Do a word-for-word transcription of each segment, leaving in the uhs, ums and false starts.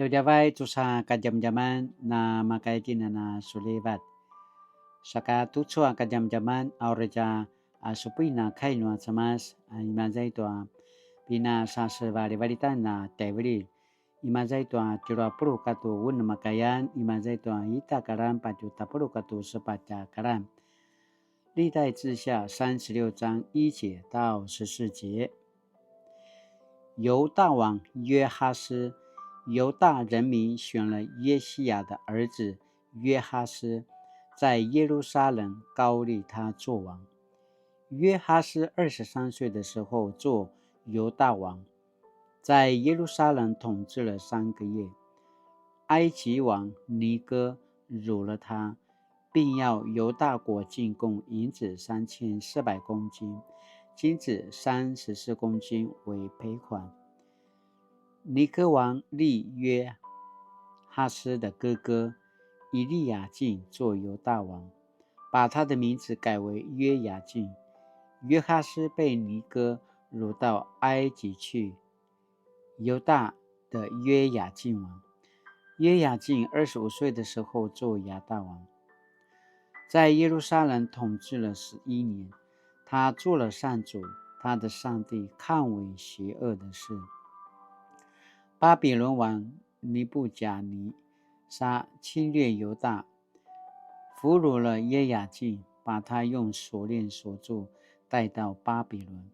Djavadjavay tusa kadjamadjaman na makaitjinan a sulivat. Saka tucu a kadjamadjaman a uri tja a supuin a kai nua Cemas a imaza i tua pinasasevalivalitan a tjaivililj. Imaza i tua tjelu a puluq katua unem a kayan, imaza i tua ita a karan patje tapuluq katua sepatj a karan. 历代志下三十六章一节到十四节。犹大王约哈斯，犹大人民选了约西亚的儿子约哈斯，在耶路撒冷膏立他作王。约哈斯二十三岁的时候做犹大王，在耶路撒冷统治了三个月。埃及王尼哥辱了他，并要犹大国进贡银子三千四百公斤，金子三十四公斤为赔款。尼哥王立约哈斯的哥哥以利亚敬做犹大王，把他的名字改为约雅敬。约哈斯被尼哥掳到埃及去。犹大的约雅敬王。约雅敬二十五岁的时候做犹大王，在耶路撒冷统治了十一年。他做了上主他的上帝看为邪恶的事。巴比伦王尼布甲尼撒侵略犹大，俘虏了约雅敬，把他用锁链锁住，带到巴比伦。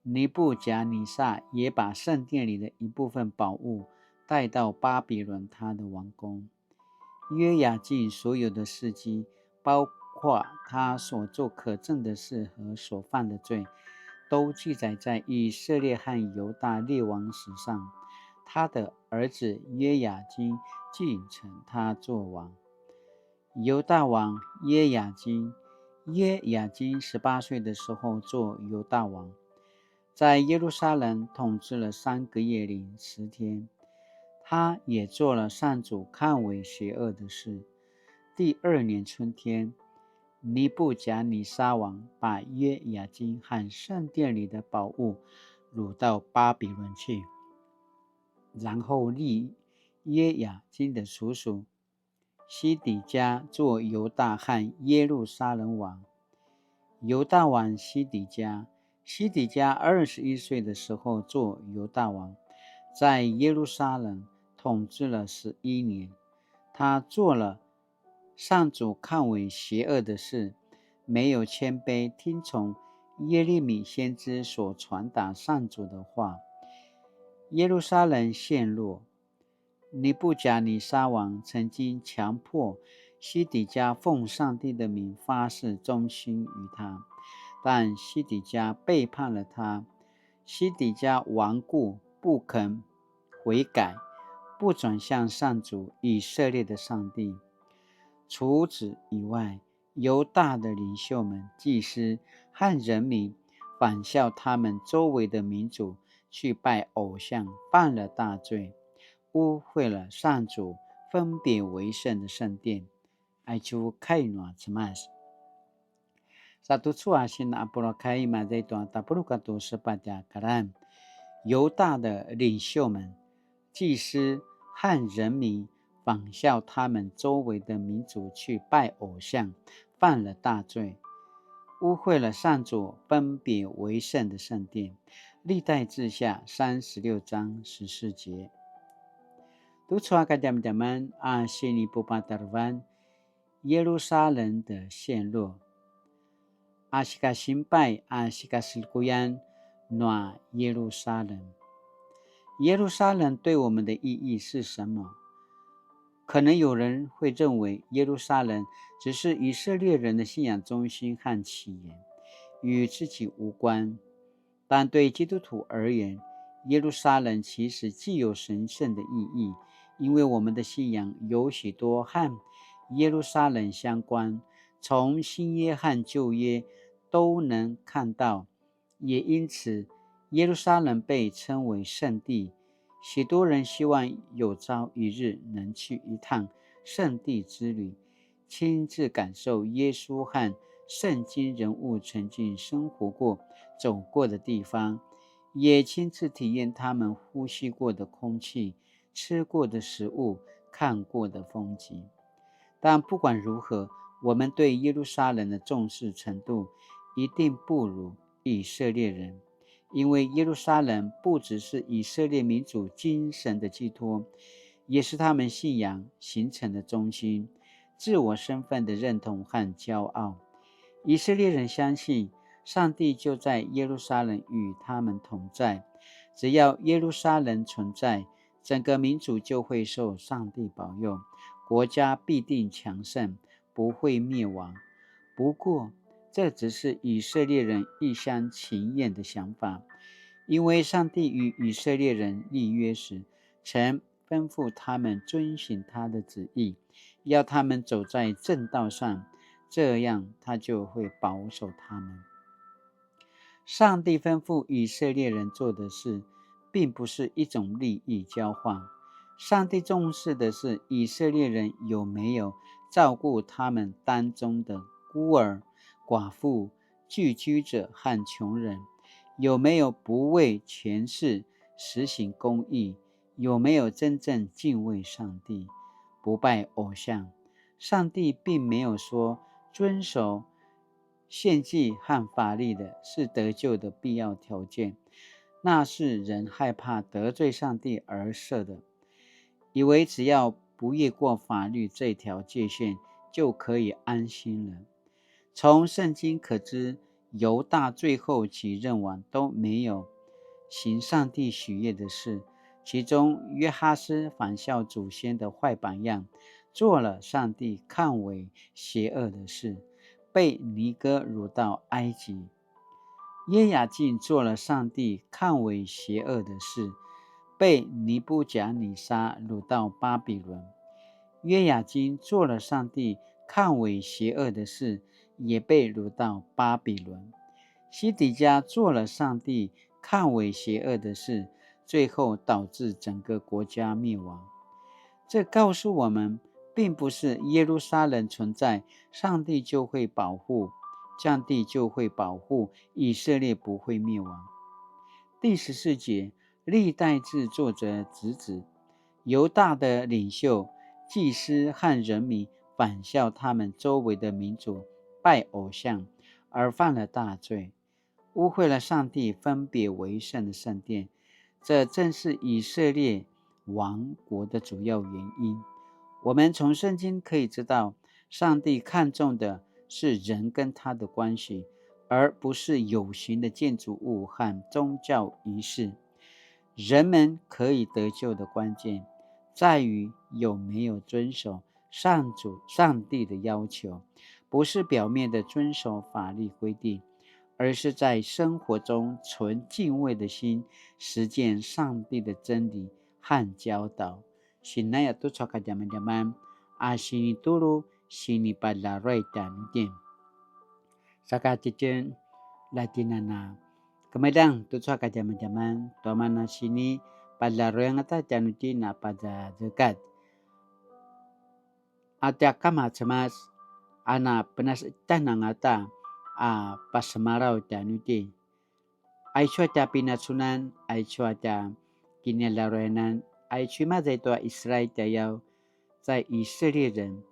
尼布甲尼撒也把圣殿里的一部分宝物带到巴比伦他的王宫。约雅敬所有的事迹，包括他所做可憎的事和所犯的罪，都记载在以色列和犹大列王史上。他的儿子约雅敬继承他作王。犹大王约雅敬，约雅敬十八岁的时候做犹大王，在耶路撒冷统治了三个月零十天。他也做了上主看为邪恶的事。第二年春天，尼布甲尼撒王把约雅敬和圣殿里的宝物掳到巴比伦去，然后立约雅敬的叔叔西底家做犹大和耶路撒冷王。犹大王西底家，西底家二十一岁的时候做犹大王，在耶路撒冷统治了十一年。他做了上主看为邪恶的事，没有谦卑听从耶利米先知所传达上主的话。耶路撒冷陷落，尼布甲尼撒王曾经强迫西底家奉上帝的名发誓忠心于他，但西底家背叛了他。西底家顽固不肯悔改，不转向上主以色列的上帝。除此以外，犹大的领袖们、祭司和人民仿效他们周围的民族去拜偶像，犯了大罪，污秽了上主分别为圣的圣殿。Aicu kai nua Cemas. Sa tucu a sina a puluq a kai imaza i tua tapuluq katua sepatj a karan. 犹大的领袖们、祭司和人民仿效他们周围的民族去拜偶像，犯了大罪，污秽了上主分别为圣的圣殿。历代志下三十六章十四节。Tucu a kadjamadjaman a sinipupatarevan, 耶路撒冷的陷落。A sika sinpay a sika selekuyan nua 耶路撒冷。耶路撒冷对我们的意义是什么？可能有人会认为耶路撒冷只是以色列人的信仰中心和起源，与自己无关。但对基督徒而言，耶路撒冷其实具有神圣的意义，因为我们的信仰有许多和耶路撒冷相关，从新约和旧约都能看到。也因此，耶路撒冷被称为圣地。许多人希望有朝一日能去一趟圣地之旅，亲自感受耶稣和圣经人物曾经生活过、走过的地方，也亲自体验他们呼吸过的空气，吃过的食物、看过的风景。但不管如何，我们对耶路撒冷的重视程度一定不如以色列人，因为耶路撒冷不只是以色列民族精神的寄托，也是他们信仰形成的中心、自我身份的认同和骄傲。以色列人相信上帝就在耶路撒冷与他们同在，只要耶路撒冷存在，整个民族就会受上帝保佑，国家必定强盛，不会灭亡。不过，这只是以色列人一厢情愿的想法，因为上帝与以色列人立约时，曾吩咐他们遵行他的旨意，要他们走在正道上，这样他就会保守他们。上帝吩咐以色列人做的事，并不是一种利益交换。上帝重视的是以色列人有没有照顾他们当中的孤儿、寡妇、寄居者和穷人，有没有不畏权势、实行公义，有没有真正敬畏上帝、不拜偶像。上帝并没有说遵守献祭和法律的是得救的必要条件，那是人害怕得罪上帝而设的，以为只要不越过法律这条界限就可以安心了。从圣经可知，犹大最后几任王都没有行上帝喜悦的事，其中约哈斯仿效祖先的坏榜样，做了上帝看为邪恶的事，被尼哥掳到埃及。约雅敬做了上帝看为邪恶的事，被尼布甲尼撒掳到巴比伦。约雅斤做了上帝看为邪恶的事，也被掳到巴比伦。西底家做了上帝看为邪恶的事，最后导致整个国家灭亡。这告诉我们，并不是耶路撒冷存在，上帝就会保护，上帝就会保护以色列不会灭亡。第十四节，历代志作者直指，犹大的领袖、祭司和人民仿效他们周围的民族拜偶像，而犯了大罪，污秽了上帝分别为圣的圣殿。这正是以色列亡国的主要原因。我们从圣经可以知道，上帝看重的是人跟他的关系，而不是有形的建筑物和宗教仪式。人们可以得救的关键在于有没有遵守上主，上帝的要求，不是表面的遵守法律规定，而是在生活中存敬畏的心，实践上帝的真理和教导。Sinaya tucu a kadjamadjaman a sinitulu sinipalaruay tjanuitjen. Saka titjen, la tjen a na kemeljang tucu a kadjamadjaman, tua mana sinipalaruay angata tjanuitjen a pazazekatj. A tja Kama Cemas a na penasetjan angata a pasemalaw tjanuitjen. Aicu a tja pinacunan, aicu a tja kinalaruayanan, aicu imaza i tua Israel tjayaw, 在以色列人,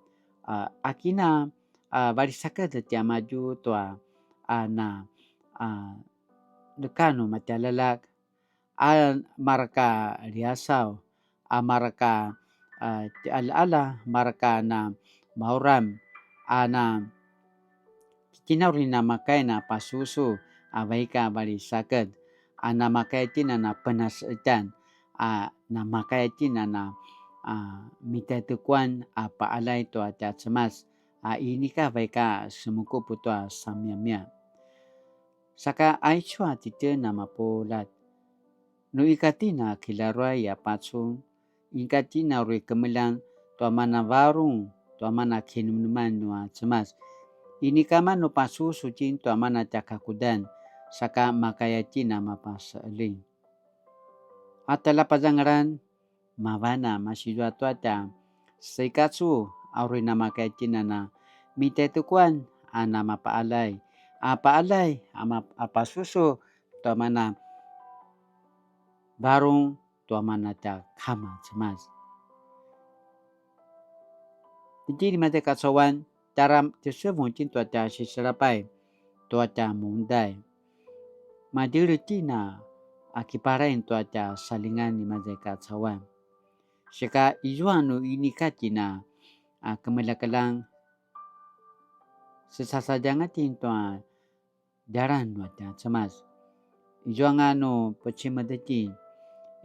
a, a kina, a, valisaked tiamadju tua, a, na, a, neka nu matjaljaljak, a mareka liasaw, a mareka, a, tjaaljaala, mareka na mauram, a na kinauri namakaya na pasusu, a vaik a valisaked, a namakaya tjen a na penasetjan, a namakaya tjen a na, a, mitatekuan, a paalay tua tja Cemas, a inika vaik a semukup tua samiamia. Saka aicu a titjen a mapuljat, nu ika tjen a kilaruay a pacun, ika tjen a uri kemeljang tua mana varung, tua mana kinemeneman nua Cemas. Inika manu pasusu tjen tua mana tja kakudan, saka makaya tjen a mapaseling. A tjaljapazangalan, mavan a masi zua tua tja seikacu a uri namakaya tjen a na mitatekuan a na mapaalay, a paalay a ma-, a pasusu tua mana varung tua mana tja kama Cemas. Titjen i maza i kacauan, tjara tjasevung itjen tua tja siselapay tua tja mundai. Madjulu itjen a kiparain tua tja salingan i maza i kacauan. Sika izua nu inika itjen a kemeljakeljang, sesasadjanga itjen tua djalan nua tja Cemas. Izuanga nu pecimed itjen,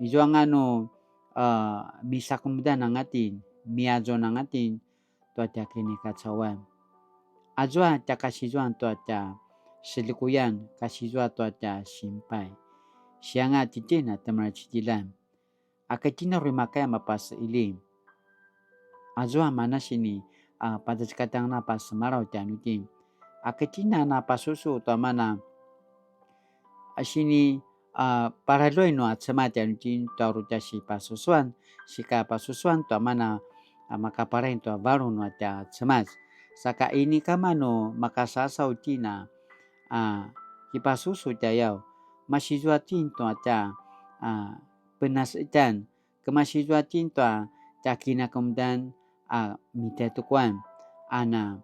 izuanga nu, a, misakemudan anga itjen, miazun anga itjen tua tja kinikacauan. Azua tja kasizuan tua tja selikuyan, kasizua tua tja simpai. Sianga titjen a temeljacitjilan. Aka itjen a uri makaya mapaseqeljing. Azua mana sini, a, pazazekatjanga na pasemalaw tjanuitjen. Aka itjen a na pasusu tua mana, a, sini, a, paraluay nua Cemas tjanuitjen tua uri tja sipasusuan, sika pasusuan tua mana, a, makaparain tua varung nua tja Cemas. Saka inika manu makasasaw itjen a, a, kipasusu tjayaw, masizua itjen tua tja, a, penaseqetjan, kemasi zua itjen tua tja kinakemudan a mitjaitukuan, a na,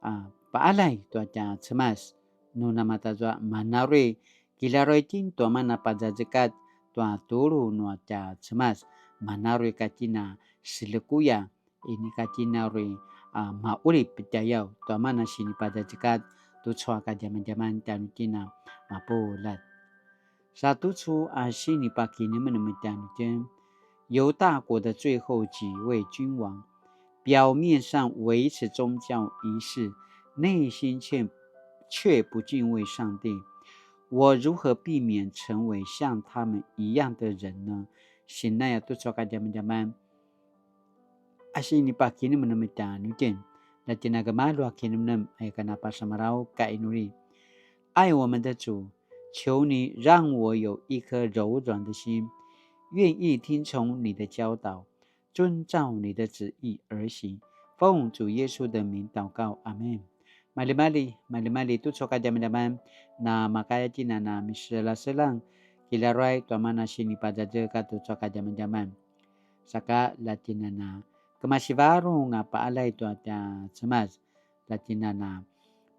a, paalay tua tja Cemas, nu namatazua mana uri kilaruay itjen tua mana pazazekatj tua tulu nua tja Cemas, mana uri ka itjen a selekuya, inika itjen a uri, a, maqulip tjayaw tua mana sinipazazekatj tucu a kadjamadjaman tjanuitjen a mapuljat. Sa tucu a sinipakinemenem tjanuitjen, 犹大国的最后几位君王，表面上维持宗教仪式，内心却，却不敬畏上帝。我如何避免成为像他们一样的人呢？Sinaya tucu a kadjamadjaman a sinipakinemenem tjanuitjen, na tjinagemalu a kinemenem aya ka na pasemalaw ka inuli. 爱我们的主，求你让我有一颗柔软的心，愿意听从你的教导，遵照你的旨意而行。奉主耶稣的名祷告，阿们。Malimali, malimali tucu a kadjamadjaman, na makaya itjen a na miselaselang kilaruay tua mana sinipazazekatj tucu a kadjamadjaman. Saka la itjen a na kemasi varung a paalay tua tja Cemas, la itjen a na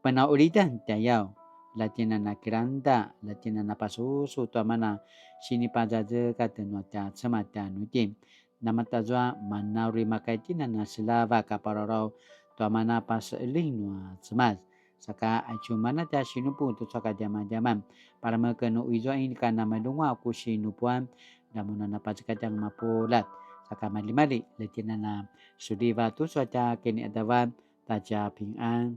penaqulidan tjayaw, la itjen a na kilangda, la itjen a na pasusu tua mana sinipazazekatj nua tja Cemas tjanuitjen. Namatazua mana uri makaya itjen a na seljavak a pararaw tua mana paseqeljing nua Cemas. Saka aicu mana tja sinupu tucu a kadjamadjaman, parameken nu izua inika namalunguaq ku sinupuan, namuna napazekatjang mapuljat. Saka malimali, la itjen a na suliva tucu a tja kiniqadavan, ta tja pingan.